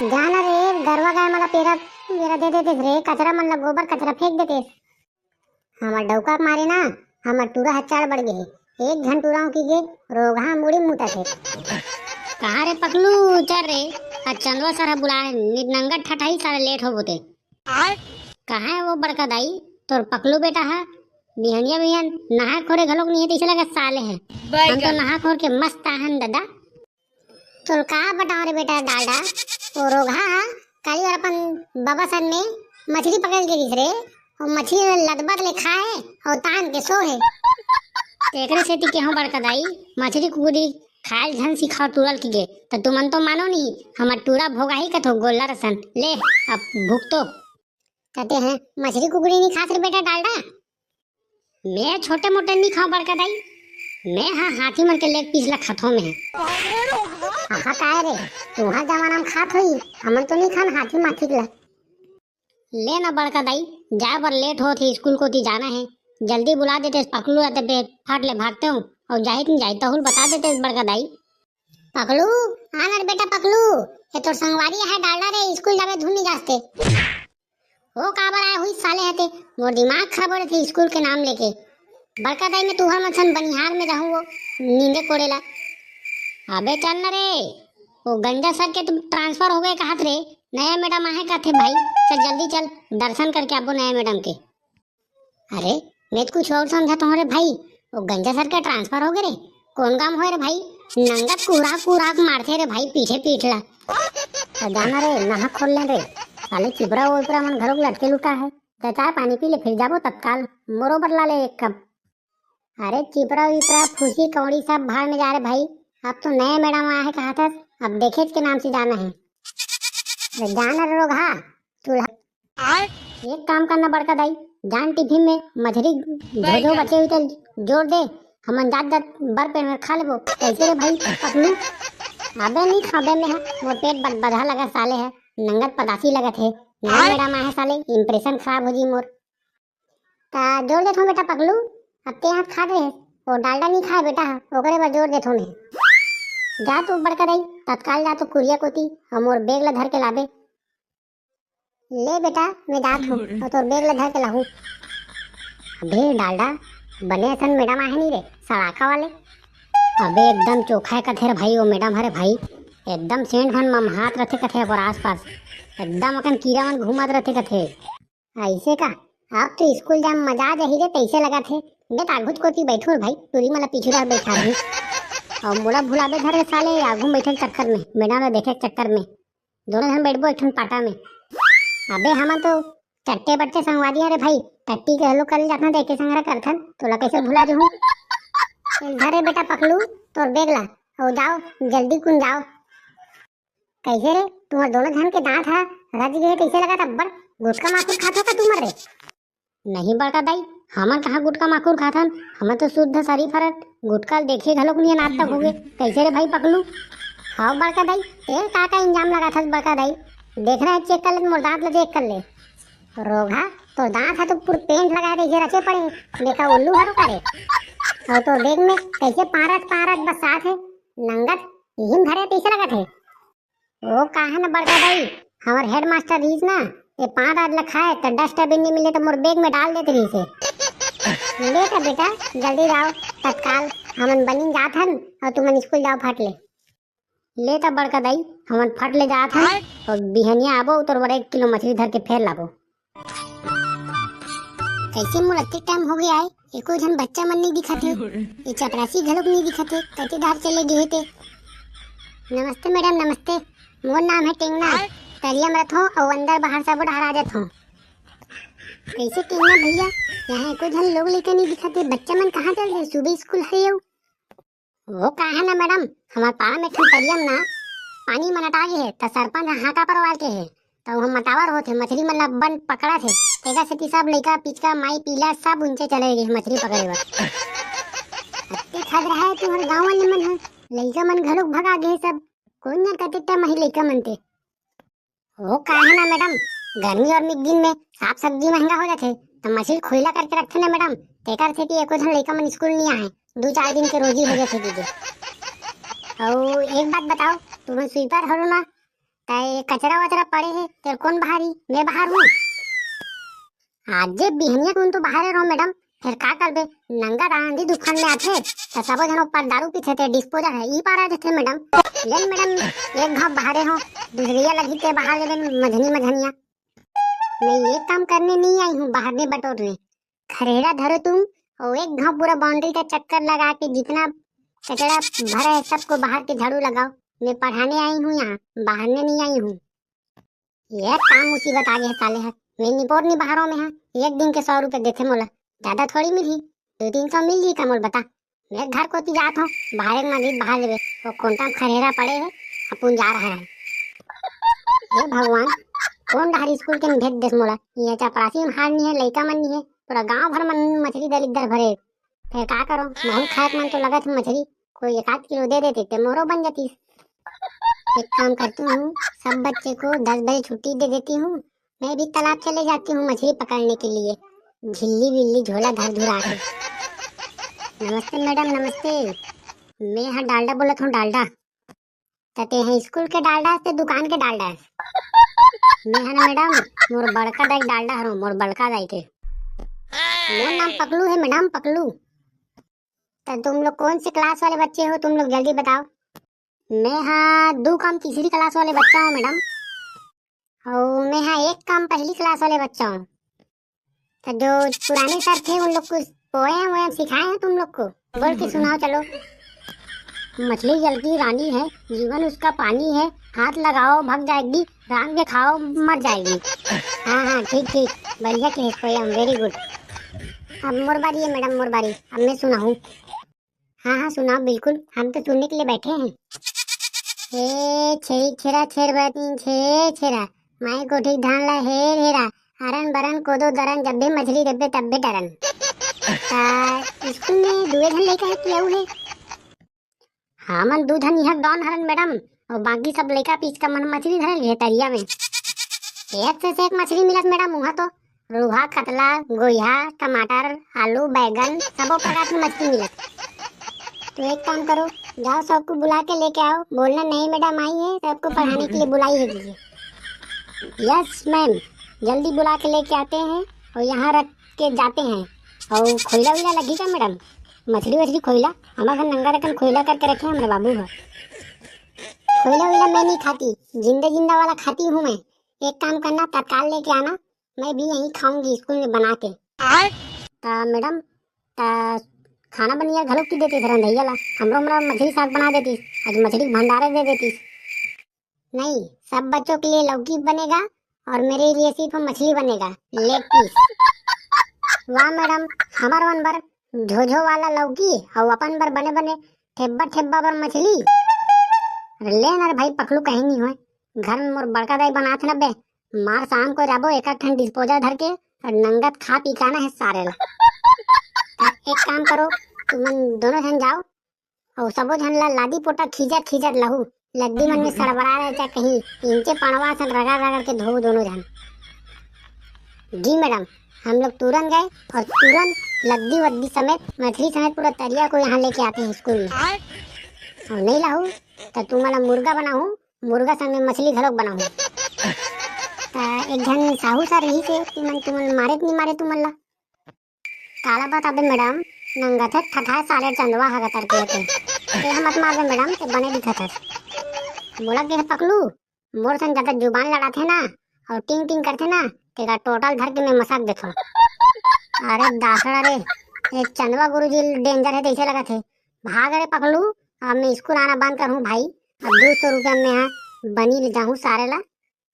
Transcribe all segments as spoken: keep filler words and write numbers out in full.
जाना रे, गरवा गाय मन ला पेरा, पेरा दे देते रे, कचरा मन ला, गोबर कचरा फेंक देते। हमर डौका के मारे ना, हमर टूरा ह चार बढ़ गे हे। एक झन टूरा की गे, रोगहा मुड़ी मुतत हे। कहाँ रे पकलू, चल रे, आज चंदवा सर ह बुलाए, नित नंगत ठठाई, साले लेट हो बोते। कहाँ है वो बड़का दाई, तोर पकलू बेटा ह? बिहनिया बिहन नहा खोरे घलोक नहीं है, तैसे लगा साले है। हम तो नहा खोर के मस्त आहन दादा। तोर का बताओ रे बेटा डालडा, वो रोगहा ह काली और अपन बाबा सन में मछली पकड़ के गिस रे, वो मछली ल लदबद ले खाए और तान के सो हे। तेकरे सेती केहूँ बड़का दाई, मछली कुकुरी खायल झन सिखाओ टूरा ल की गे, त तुमन तो मानो नहीं, हमर टूरा भोगाही कथो गोल्लर सन। ले, अब भुगतो। कते हैं, मछली कुकुरी नहीं खास रे बेटा डालडा? मैं छोटे मोटे नहीं खाओ बड़का दाई, मैं हाँ हाथी मन के लेग पीस ला खाथो मैं। आहा काय रे, तुहार जमाना में खात होई, हमन तो नहीं खान हाथी माथी ला। ले ना बड़का दाई, जाए बर लेट होत हे, स्कूल कोती जाना है, जल्दी बुला देते पकलू रहते बे, फट ले भागते हूँ, और जाहित नहीं जाहित तहुल बता देते बड़का दाई। पकलू, आ ना रे बेटा पकलू, ये तोर संगवारी है डालडा रे, स्कूल जावे धुन नहीं जास्ते। ओ काबर आए हुई साले हते, मोर दिमाग खराब हो रहे थे स्कूल के नाम लेके। बड़का दाई में तुहर मन सन बनिहार में रहूं वो नींदे कोड़े ला। अबे चल न रे, वो गंजा सर के तुम ट्रांसफर हो गए कहत रे, नया मैडम आहे कहथे भाई, चल जल्दी चल, दर्शन करके आबो नया मैडम के। अरे, मैं तो कुछ और समझा तो रे भाई, वो गंजा सर का ट्रांसफर हो गए रे, कौन काम होए रे भाई, नंगत कुहरा कुहरा के मारथे रे भाई, पीछे पीठ ला। तो जाना रे, नहा खोल ले रे, साले चिपरा उपरा मन घरोक लटके लुटा है, तो चाय पानी पी ले, फिर जाबो तत्काल, मोरो बर ला ले एक कप। अरे चिपरा विपरा फूसी कौड़ी सब भाड़ में जा रे भाई, अब तो नया मैडम आया है कहा था, अब देखेच के नाम से जाना है। अरे जाना रे रोगहा, चूल्हा। एक काम करना बड़का दाई, जान टिफिन में मछली झोझो बचे हुई तो जोड़ दे, हमन जात जात बर पेट में खा लेबो। कैसे रे भाई पकलू? अबे नहीं खाबे में है, मोर पेट बद-, बदहा लगा साले है, नंगत पदासी लगत है। नया मैडम आए है साले, इंप्रेशन खराब हो जी मोर। ता जोड़ देथों बेटा पकलू, अब ते हाथ खा रहे, वो डालडा नहीं खाए बेटा, ओकरे बर जोड़ देथों मैं। जा तू बड़का दाई, तत्काल जा तू कुरिया कोती, और मोर बैग ला धर के लाबे। ले बेटा, मैं जात हूँ, और तोर बैग ला धर के लाहूँ। अबे डालडा, बने असन मैडम आहे नहीं रे, सड़ाका वाले। अबे एकदम चोखा है कथे रे भाई, वो मैडम हरे भाई, एकदम सेंट भन ममहात रथे कथे पर आसपास, एकदम अकन कीरा मन घूमत रथे कथे। ऐसे का? आप तो स्कूल जाम मजा आ जाही रे, तैसे लगा थे। बेटा आगू कोती बैठो रे भाई, टूरी मला पीछू डाल बैठा रही। और मोला भुलाबे धरे साले, आगू बैठे के चक्कर में, मैडम ला देखे के चक्कर में। दोनों जन बैठबो एक ठन पाटा में। अबे हमन तो चट्टे बट्टे संगवारी रे भाई, टट्टी के हलो कर जाथन, देखे संगरा करथन, तोला कैसे भुला जहूं? धरे बेटा पकलू, तोर बैग ला, और जाओ, जल्दी कुन जाओ। कैसे रे, तुम्हर दोनों झन के दांत ह रच गए, कैसे लगा अब्बड़? गुटखा माखुर खात हो का तुमर रे? नहीं बड़का दाई, हमन कहाँ गुटखा माखुर खाथन, हमन तो शुद्ध शरीफ हरन, गुटखा ल देखे घलोक नहीं आज तक होगे। कैसे रे भाई पकलू? हाव बड़का दाई, तेल का का इंजाम लगाथस बड़का दाई? देखना है चेक कर ले, मोर दांत ला चेक कर ले। रोगहा, तोर दांत ह तो पूरा पेंट लगा दे, ये रचे पड़े, देखा उल्लू हरो का रे। और तोर बैग में कैसे पारत पारत बस साथ है, नंगत इहिन भरे तैसे लगत है। ओ काहे न बड़का दाई, हमर हेडमास्टर रहीस ना, ये पान रात ल खाए त डस्टबिन नहीं मिले त मोर बैग में डाल देत रहीस हे। ले त बेटा, जल्दी जाओ, तत्काल हमन बनिन जात हन और तुमन स्कूल जाओ फट ले। ले त बड़का दाई, हमन फट ले जात हन और बिहनिया आबो तोर बर एक किलो मछली धर के फेर लाबो। कैसे मोर अतेक टाइम हो गया है, एको झन बच्चा मन नहीं दिखत हे, ये चपरासी घलोक नहीं दिखत हे, कते धार चले गे हे ते। नमस्ते मैडम, नमस्ते। मोर नाम है टेंगना। तरिया में रथों और अंदर बाहर सब डहरा जाथों। कैसे टेंगना भैया, यहाँ एको झन लोग लेकर नहीं दिखत हे, बच्चा मन कहाँ चल रहे? सुबह स्कूल है यो। वो का है ना मैडम, हमार पारा में एक ठन तरिया में ना पानी मन अटा गे हे, त सरपंच ह हाका परवार के हे, त वो मतावर होत हे, मछली मन ला बन पकड़त हे, तेकर सेती सब लइका पिचका माई पीला सब उनचे चले गे हे मछली पकड़े बर। अत्ते खद रहा है तुम्हर गाँव वाले मन ह, लइका मन घलोक भगा गे हे सब, कोन जन कते टाइम आही लइका मन ते। वो का है ना मैडम, गर्मी और में दिन में साग सब्जी महंगा हो जाथे, त मछली खोइला करके रखथे ना मैडम, तेकर सेती एको झन लइका मन स्कूल नहीं आहे, दू चार दिन के रोजी हो जाथे दीदी। अउ एक बात बताओ, तुमन स्वीपर हरो ना, तय कचरा वचरा पड़े हे, तेर कोन बहारी? मैं बहारहूँ। आज जे बिहनिया कुन तो बहारे रहो मैडम, फेर का करबे, नंगा आंधी तूफान में आथे, त सबो झन ऊपर दारू पीथे, ते डिस्पोजल है, ई पारा देथे मैडम। लेन मैडम, एक घाव बहारे हो, दूसरिया लगी ते बहार लेन मझनी मझनिया। मैं ये काम करने नहीं आई हूँ, बहारने बटोरने। खरेड़ा धरो तुम, और एक घाव पूरा बाउंड्री का चक्कर लगा के जितना कचरा भरा है सबको बाहर के झाड़ू लगाओ। मैं पढ़ाने आई हूँ यहाँ, बहारने नहीं आई हूँ। ये का मुसीबत आ गे हे साले ह। मैं निपोर नहीं बहारो में हा, एक दिन के सौ रुपए देथे मोला, ज्यादा थोड़ी मिलही, दो तीन सौ मिल जी का मोल बता। मैं घर कोती जात हूँ, बाहर एक मरीज बाहर लेवे, वो कोंटा में खरेरा पड़े है, अपुन जा रहा है। हे भगवान, कोन डहर स्कूल के भेज देस मोला? ये चपरासी में हार नहीं है, लइका मन नहीं है, पूरा गांव भर मन मछली दलिद्दर भरे। फिर का करो, महू खाए के मन तो लगत है मछली, कोई एक आध किलो दे देते ते मोरो बन जातीस। एक काम करती हूँ, सब बच्चे को दस बजे छुट्टी दे देती हूँ, मैं भी तालाब चले जाती हूँ मछली पकड़ने के लिए, झिल्ली विल्ली झोला धर धुरा के। नमस्ते मैडम, नमस्ते। मैं हा डालडा बोलत हूँ, डालडा। त ते हा स्कूल के डालडा ते दुकान के डालडा? मैं हा ना मैडम, मोर बड़का दाई डालडा हरो, मोर बड़का दाई के। मोर नाम पकलू है मैडम, पकलू। तो तुम लोग कौन से क्लास वाले बच्चे हो, तुम लोग जल्दी बताओ। मैं हा दू कम तीसरी क्लास वाले बच्चा हूँ मैडम, और मैं हा एक कम पहली क्लास वाले बच्चा हूँ। तो जो पुराने सर थे उन लोग कुछ पोएम वोएम सिखाए हैं तुम लोग को? बोल के सुनाओ चलो। मछली जल की रानी है, जीवन उसका पानी है, हाथ लगाओ भाग जाएगी, रांध के खाओ मर जाएगी। हाँ हाँ, ठीक ठीक, बढ़िया के पोएम, वेरी गुड। अब मोर बारी है मैडम, मोर बारी, अब मैं सुनाऊँ। हाँ हाँ सुनाओ, बिल्कुल, हम तो सुनने के लिए बैठे हैं। हे छेरी छेरा छेर बतिन छे छेरा, माई कोठी धान ला हेर हेरा, हरन बरन कोदो दरन, जब भी मछली देबे तब भी डरन। ता स्कूल में दुए झन लइका है कि अउ है? हमन दू झन इहाँ डॉन हरन मैडम, और बाकी सब लइका पिचका मन मछली धरे लिए तरिया में। एक से, से एक मछली मिलत मैडम, उहाँ तो रोहा, कतला, गोइहा, टमाटर, आलू, बैगन, सबो प्रकार के मछली मिलत। तो एक काम करो, जाओ सबको बुला के लेके आओ, बोलना नहीं मैडम आई है, सबको पढ़ाने के लिए बुलाई है जी। यस मैम, जल्दी बुला के लेके आते हैं और यहाँ रख के जाते हैं। और खोइला वोइला लगी का मैडम? मछली वछली खोइला? हमारे घर नंगा रकन खोइला करके रखे हैं हमारे बाबू घर। खोइला वोइला मैं नहीं खाती, जिंदा जिंदा वाला खाती हूँ मैं। एक काम करना, तत्काल लेके आना, मैं भी यहीं खाऊंगी स्कूल में बना के। ता मैडम, ता खाना बनिया घलो की देती रंधैया ला, हमरो हमरा मछली साग बना देती, आज मछली के भंडारे दे देती। नहीं, सब बच्चों के लिए लौकी बनेगा और मेरे लिए सिर्फ मछली बनेगा, लेग पीस। वाह मैडम, हमार मन बर झोझो वाला लौकी और अपन बर बने बने ठेब्बा ठेब्बा बर मछली। अरे ले ना रे भाई, पकलू कहीं नहीं होए, घर में मोर बड़का दाई बनात न बे, मार शाम को जाबो एक ठन डिस्पोजल धर के और नंगत खा पी के आना है सारे ला। त एक काम करो, तुमन दोनों झन जाओ और सबो झन ला लादी पोटा खींचत खींचत लहू, लद्दी मन में सड़बड़ा रहे, चाहे कहीं इंचे पड़वा सन रगड़ रगड़ के धो दोनों झन। जी मैडम, हम लोग तुरंत गए और तुरंत लद्दी वद्दी समेत, मछली समेत पूरा तरिया को यहाँ लेके आते हैं स्कूल में। और नहीं लाहू तो तुम्हारा मुर्गा बनाहू, मुर्गा संग में मछली घलोक बनाहू। त एक झन साहू सर रही से, तुमन, तुमन मारे त नहीं मारे तुमन ला? काला बताबे मैडम, नंगत है ठठाए साले चंदवा हा गतर के ते। ते हम मत मारबे मैडम, ते बने दिखत हस। मोला के पकलू, मोर सन ज्यादा जुबान लड़ाथे ना और टिंग टिंग करथे ना, तेला टोटल धर के मैं मसक देथो। अरे दासड़ा रे, ये चंदवा गुरुजी डेंजर है, तैसे लगत है। भाग रे पकलू, अब मैं स्कूल आना बंद करहूँ भाई। अब दो सौ रुपया में यहाँ बनी ले जाहूँ सारे ला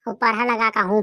और पढ़ा लगा का हूँ।